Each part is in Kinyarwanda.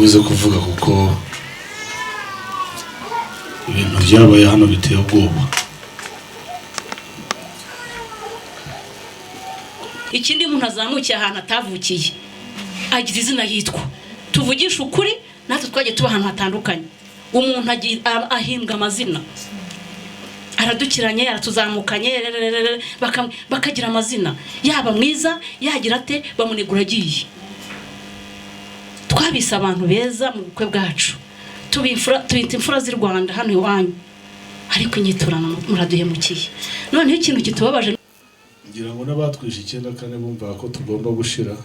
buze kuvuga kuko ibintu byabaye hano biteye ubwoba. Ikindi, umuntu azamukiye ahantu atavukiye agira izina yitwa. Tuvugishe ukuri, natwe twagiye tuba ahantu hatandukanye, umuntu ahimbwa amazina, aradukiranye, aratuzamukanye, rererere, bakagira amazina, yaba mwiza yagira ate, bamunegura agiye. Twabise abantu beza mu bukwe bwacu, tuba tubita imfura z'i Rwanda hano iwanyu, ariko inyiturano muraduhemukiye. Noneho ikintu kitubabaje, ngira ngo n'abatwishe 94 bumvaga ko tugomba gushira.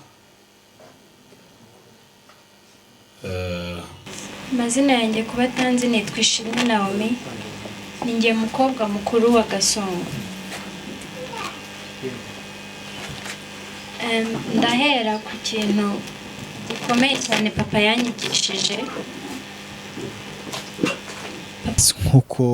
Amazina yanjye kuba atanzi, nitwa Ishimwe Naomi, ni njye mukobwa mukuru wa Gasongo. Ndahera ku kintu gikomeye cyane papa yanyigishije. Nk'uko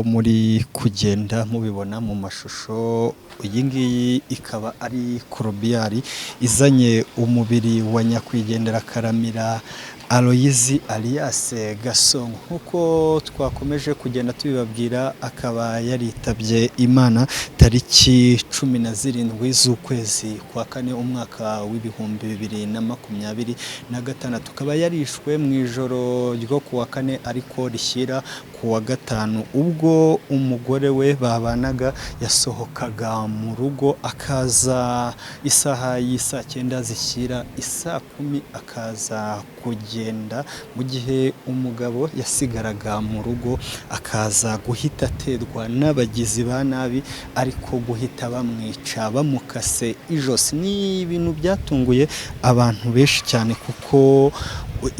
muri kugenda mubibona mu mashusho, iyi ngiyi ikaba ari corbillard izanye umubiri wa nyakwigendera Karamira Aloyizi alias Gasongo. Nk'uko twakomeje kugenda tubibabwira, akaba yaritabye Imana tariki 17 z'ukwezi kwa kane, umwaka w'2026, akaba yarishwe mu ijoro ryo ku wa kane ariko rishyira ku wa gatanu, ubwo umugore we babanaga yasohokaga mu rugo akaza isaha y'isaa 9 zishyira isaa 10, akaza kugenda mu gihe umugabo yasigaraga mu rugo, akaza guhita aterwa n'abagizi ba nabi, ariko guhita bamwica bamukase ijosi. Ni ibintu byatunguye abantu benshi cyane, kuko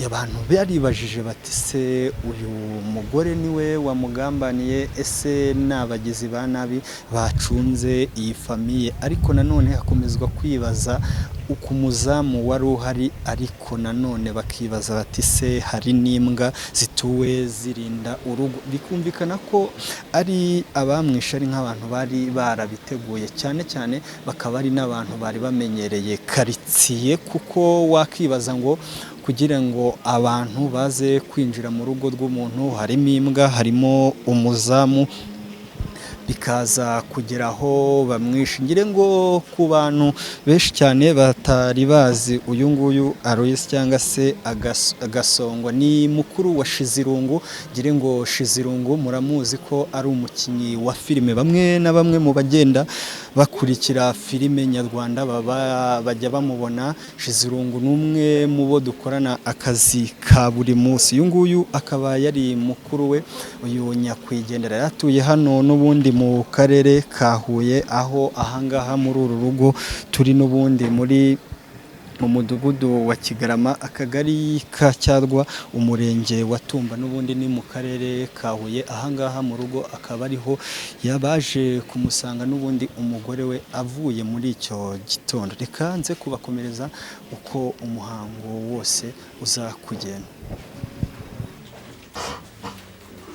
abantu baribajije bati: "Se uyu mugore niwe wamugambaniye? Ese ni abagizi ba nabi bacunze iyi famille?" Ariko nanone hakomezwa kwibaza uko umuzamu wari uhari, ariko nanone bakibaza bati: "Se hari n'imbwa zituwe zirinda urugo?" Bikumvikana ko ari abamwishe ari nk'abantu bari barabiteguye, cyane cyane bakaba ari n'abantu bari bamenyereye karitsiye, kuko wakibaza ngo kugira ngo abantu baze kwinjira mu rugo rw'umuntu harimo imbwa, harimo umuzamu, bikaza kugera aho bamwishe. Ngire ngo ku bantu benshi cyane batari bazi uyu nguyu Aloys cyangwa se Gasongo, ni mukuru wa Shizirungu. Ngire ngo Shizirungu muramuzi ko ari umukinnyi wa filime, bamwe na bamwe mu bagenda bakurikira filime nyarwanda baba bajya bamubona. Shizirungu ni umwe mu bo dukorana akazi ka buri munsi. Uyu nguyu akaba yari mukuru we. Uyu nyakwigendera yaratuye hano n'ubundi mu karere ka Huye, aho ahangaha muri uru rugo turi, n'ubundi muri mu mudugudu wa Kigarama, akagari ka Cyarwa, umurenge wa Tumba, n'ubundi ni mu karere ka Huye. Ahangaha mu rugo akaba ariho yabaje kumusanga n'ubundi umugore we avuye muri icyo gitondo. Reka nze kubakomereza uko umuhango wose uza kugenda.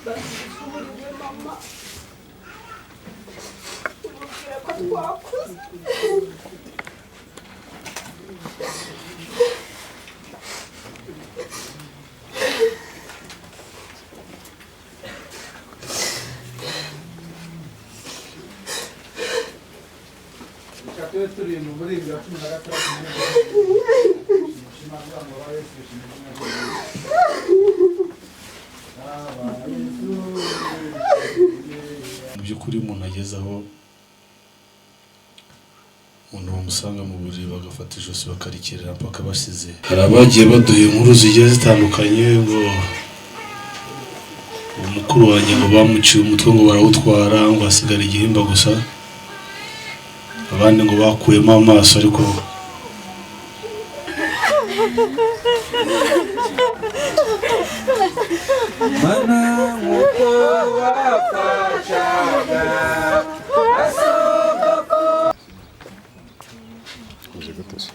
Basuburiwe mama, umubwira ko twakuze. Reka tube turi muri 2016. Mushima ngo ba Yesu bishimye izina rye. Aba Yesu. Mu by'ukuri, umuntu ageze aho umuntu bamusanga mu buriri, bagafata ijosi bakarikirira mpaka basize. Hari abagiye baduha inkuru zigiye zitandukanye ngo umukuru wanjye ngo bamuciye umutwe, ngo barawutwara, ngo hasigara igihimba gusa, abandi ngo bakuyemo amaso, ariko Mana, nk'uko wafashaga. Umeze gute se?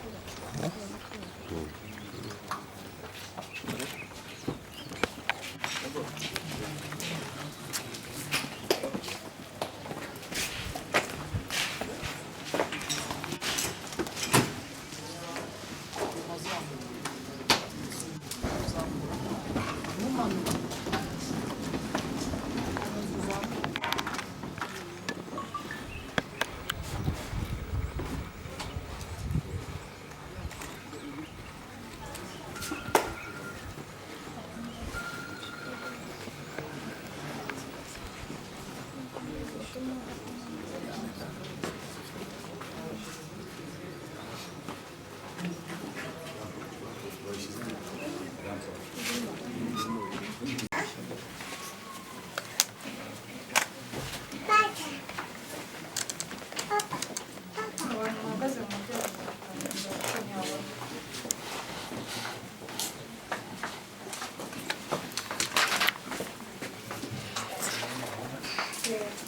Thank you.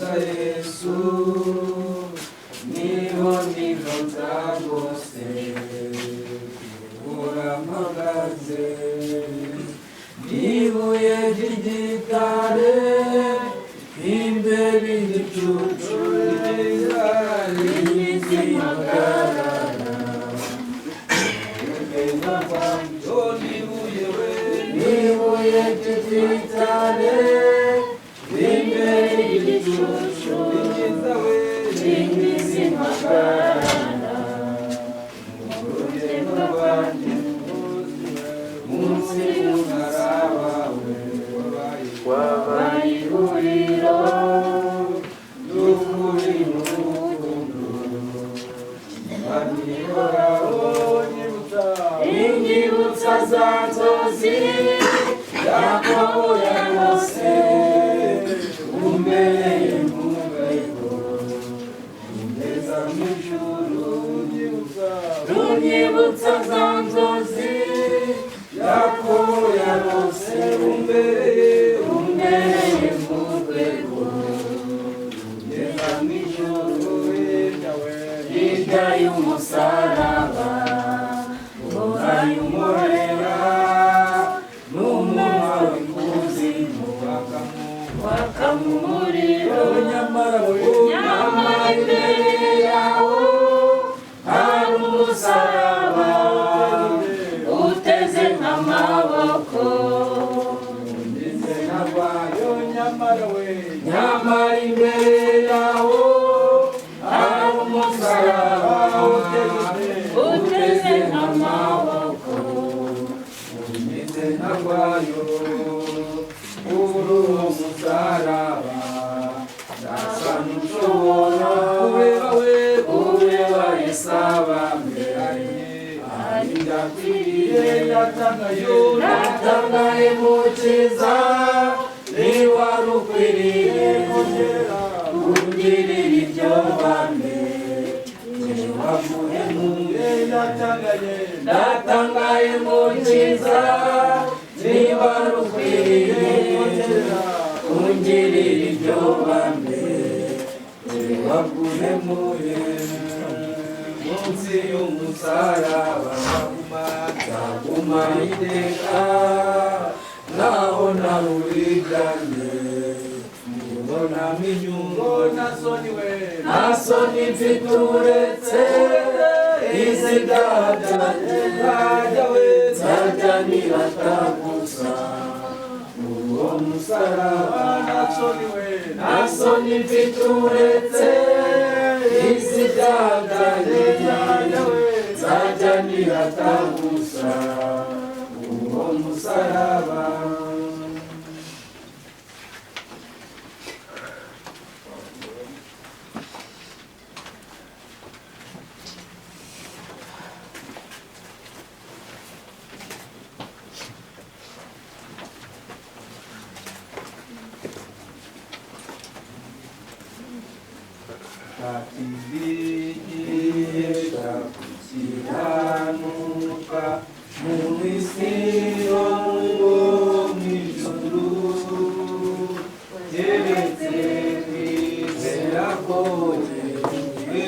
Nyibutsa Yesu, niho niho nzagose, urampagaze. Ibuye ry'igitare, imbere y'igicucu, rizimagarara. Ibuye ry'igitare, imbere y'igicucu, rizimagarara. Urugendo rwanjye munsi y'umusaraba we, wabaye ihuriro ry'ukuri n'urukundo. Inyibutsa za nzozi Yakobo yarose, umbereye mu rwego ungeza mu ijuru. Runyibutsa za nzozi Yakobo yarose, umbereye mu rwego ungeza mu ijuru. Hirya y'umusaraba urayumurera, n'umunwa w'ikuzimu wakamumuriro. Nyamara imbere yawo hari umusaraba uteze nk'amaboko. Nyamara imbere yawo hari umusaraba uteze nk'amaboko. Umeze ntarwayo uri uwo musaraba, ndasa n'ushobora kureba we, kureba isabambe ari ndakwiriye. Natangaye mukiza, niwari ukwiriye kungirira iryo bambe. Natangaye mukiza, niba rukwiriye kungirira iryo bambe. Waguhemuye munsi y'umusaraba, nzaguma iteka, naho nawuriganye mbonamo inyungu. Nta soni mfite uretse izi byanjye, nzajya nirata gusa uwo musaraba. Nta soni mfite uretse izi byanjye, nzajya nirata gusa uwo musaraba. Gukiranuka mu isi no mu ijuru, keretse kwizera konyine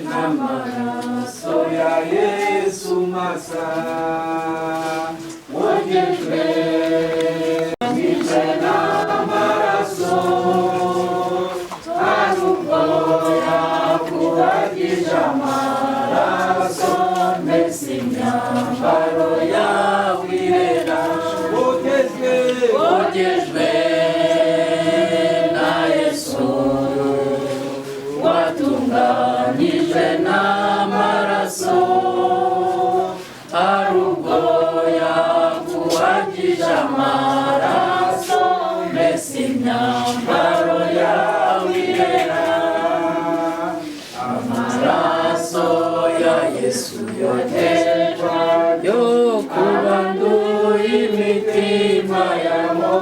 n'amaraso ya Yesu masa. Wogejwe n'amaraso, amaraso, mbese imyambaro yawe irera. Wogejwe na Yesu, watunganijwe n'amaraso, hari ubwo yakuhagije amaraso, mbese imyambaro yawe irera. Amaraso ya Yesu yogejwe yo kubanduye imitima yabo,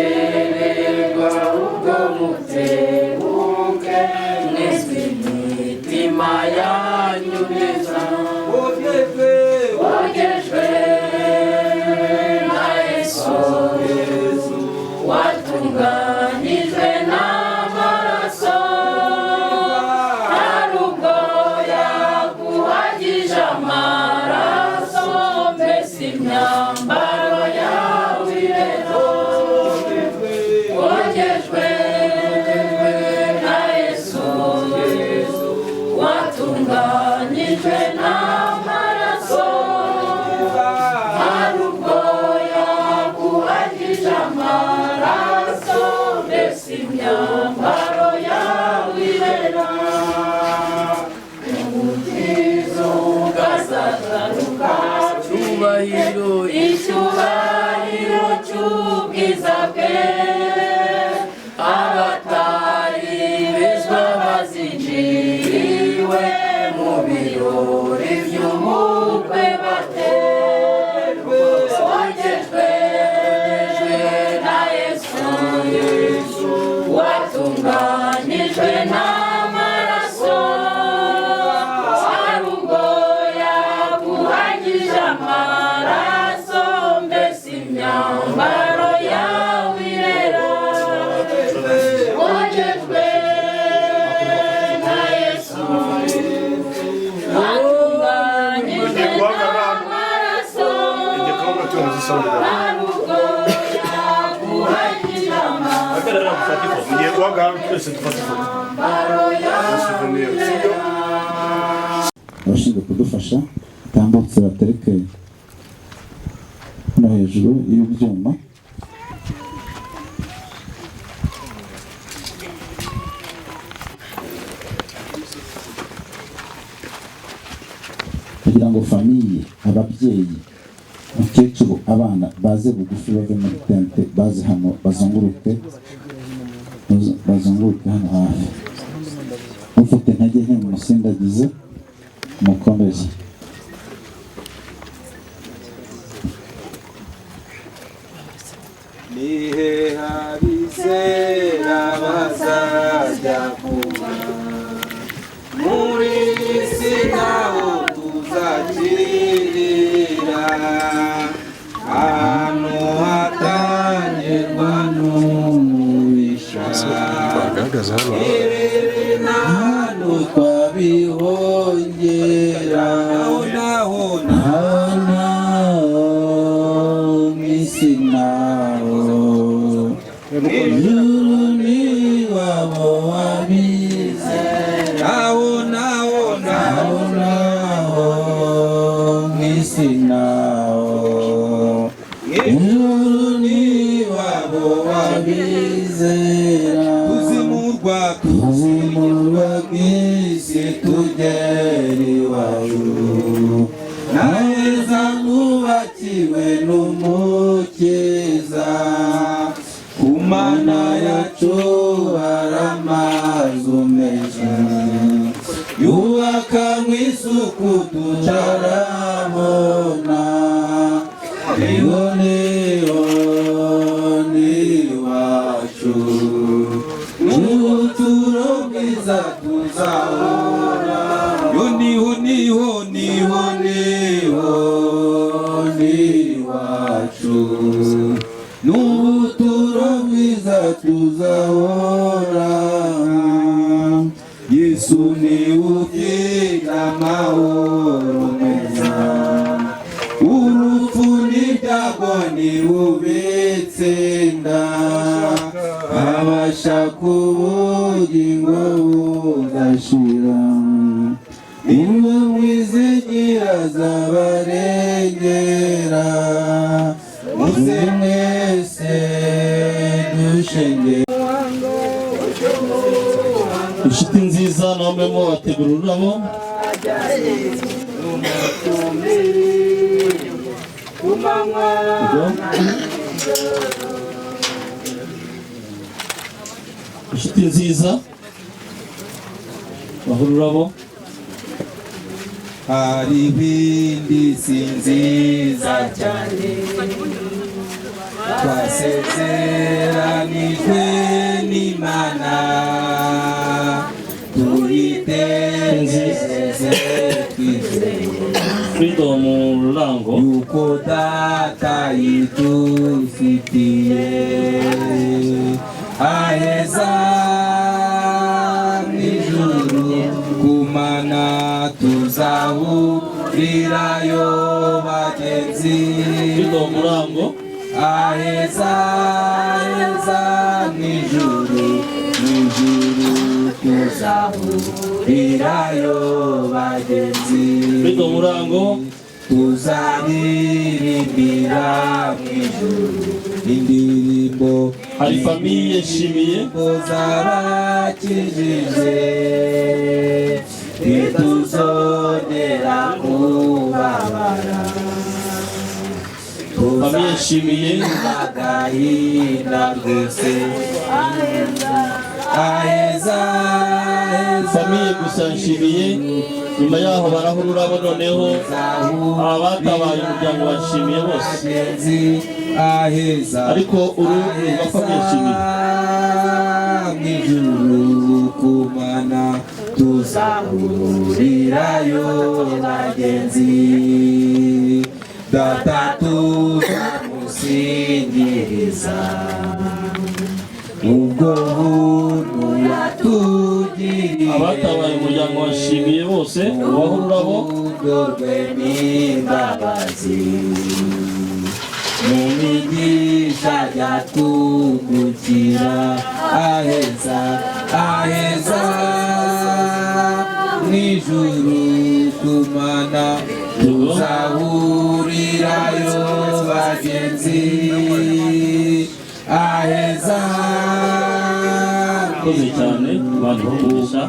nimukererwa ubwo mutebuke, mwezwe imitima yanyu neza. Wogejwe na Yesu, watu Watunganijwe n'amaraso, hari ubwo yakuhagije amaraso, mbese imyambaro yawe irera. Wogejwe na Yesu, watunganijwe n'amaraso, hari ubwo yakuhagije amaraso, mbese imyambaro yawe irera. Umukiza ukazagaruka, Icyubahiro, icyubahiro cy'ubwiza bwe, abatari bezwa bazinjiriwe mu birori by'umukwe baterwe. Wogejwe na Yesu, watunganijwe n'amaraso, hari ubwo yakuhagije amaraso, mbese imyambaro yawe irera. Wogejwe na Yesu, watunganijwe n'amaraso, hari ubwo yakuhagije amaraso, Ngiye guhagarara twese dufate ifoto. imyambaro yawe Souvenir, sibyo? Abashinzwe kudufasha batambutse batereke hano hejuru y'ibyuma. Kugira ngo famille, ababyeyi, umukecuru, abana baze bugufi, bave muri tente baze hano, bazunguruke, bazunguruke hano hafi. Ufite intege nke mumusindagize, mukomeze. Ni hehe abizera bazajya kuba? Muri iyi si ntaho tuzakirira, ahantu hatangirwa n'umubisha. Bagaragaza hano. Ibibi ntahantu twabihongera, naho naho naho mu isi, naho ijuru ni iwabo w'abizera. Naho naho naho naho mu isi, naho ijuru ni iwabo w'abizera. Tuzimurwa, tuzimurwa bw'isi tugera iwacu, naheza nubakiwe n'Umukiza. Ku Mana Mana yacu hari amazu meza yubakanywe isuku tutarabona. Niho niho ni iwacu, n'ubuturo bwiza tuzahora. Yo niho niho niho niho ni iwacu, n'ubuturo bwiza tuzahora. Yesu ni ufite amahoro meza, urupfu n'ibyago ntibubitsinda, abashaka ubugingo budashira nimwe mwizigira zabarengera. Muze mwese dushenge. Inshuti nziza namwe mo bategura ururabo. Yego. Inshuti nziza baha ururabo. Hari ibindi si nziza cyane twasezeranijwe n'Imana, tuyitegereze twizeye Freedom Rurango yuko Data yidufitiye. Aheza mw'ijuru kumana tuzahurirayo bagenzi. Murango. Aheza, aheza mw'ijuru, mw'ijuru tuzahurirayo bagenzi. Bido Murango. Tuzaririmbira mw'ijuru indirimbo. Hari famille Nshimiye. Zabakijije, ntituzongera kubabara. Famille Nshimiye. Agahinda rwose aheza. Famille gusa Nshimiye. Nyuma yaho baraha ururabo noneho abatabaye umuryango wa Nshimiye bose. Aheza. Ariko uru ni urwa famille Nshimiye. Mw'ijuru kumana tuzahurirayo bagenzi. Data tuzamusingiriza ubwo buntu yatugiriye. Abatabaye umuryango wa Nshimiye bose ubaha ururabo. Urukundo rwe n'imbabazi mu migisha yatwungukira. Aheza, aheza mw'ijuru kumana tuzahurirayo bagenzi. Aheza. Murakoze cyane, Imana ibahe umugisha.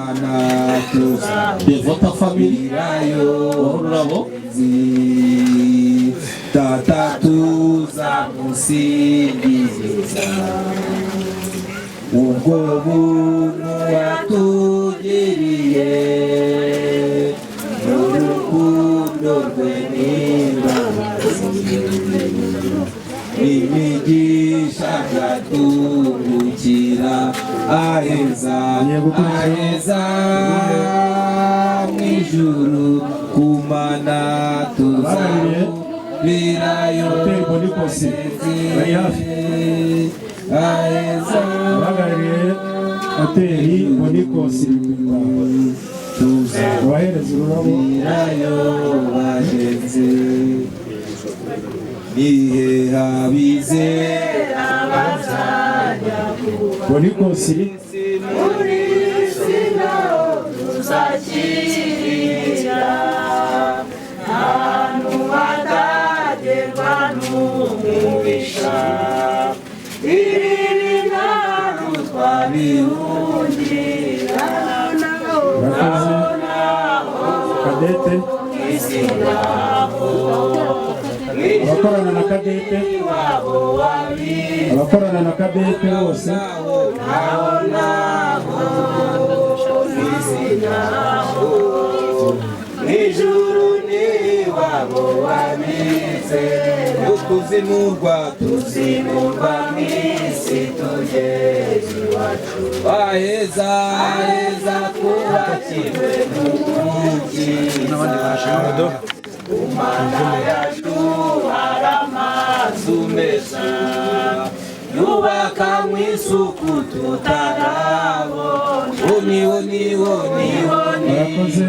Devota family Tuzahurirayo ubaha ururabo. Data tuzamusingiriza ubwo buntu yatugiriye n'urukundo rwe n'imbabazi imigisha yatungukira. Aheza, aheza mw'ijuru kumana tuzahurirayo. Bari hafi. Aheza. Abahagarariye hoteli Bonikosi, ubahereza ururabo. Tuzahurirayo bagenzi. Nihe abizera bazajya Bonikosi. Muri sinaho tuzakirira, ahantu hatagerwa n'umubisha. Ibibi ntaho twabihungira. Murakoze. Kadete, abakorana na Kadete, abakorana na Kadete bose. Ijuru ni wabo wabizera, tuzimurwa, tuzimurwa mw'isi tugeze iwacu. Aheza, aheza twubakiwe n'Umukiza. Kumana yacu hari amazu meza yubaka mu isuku tutarabona. Niwo, niwo, niwo. Murakoze.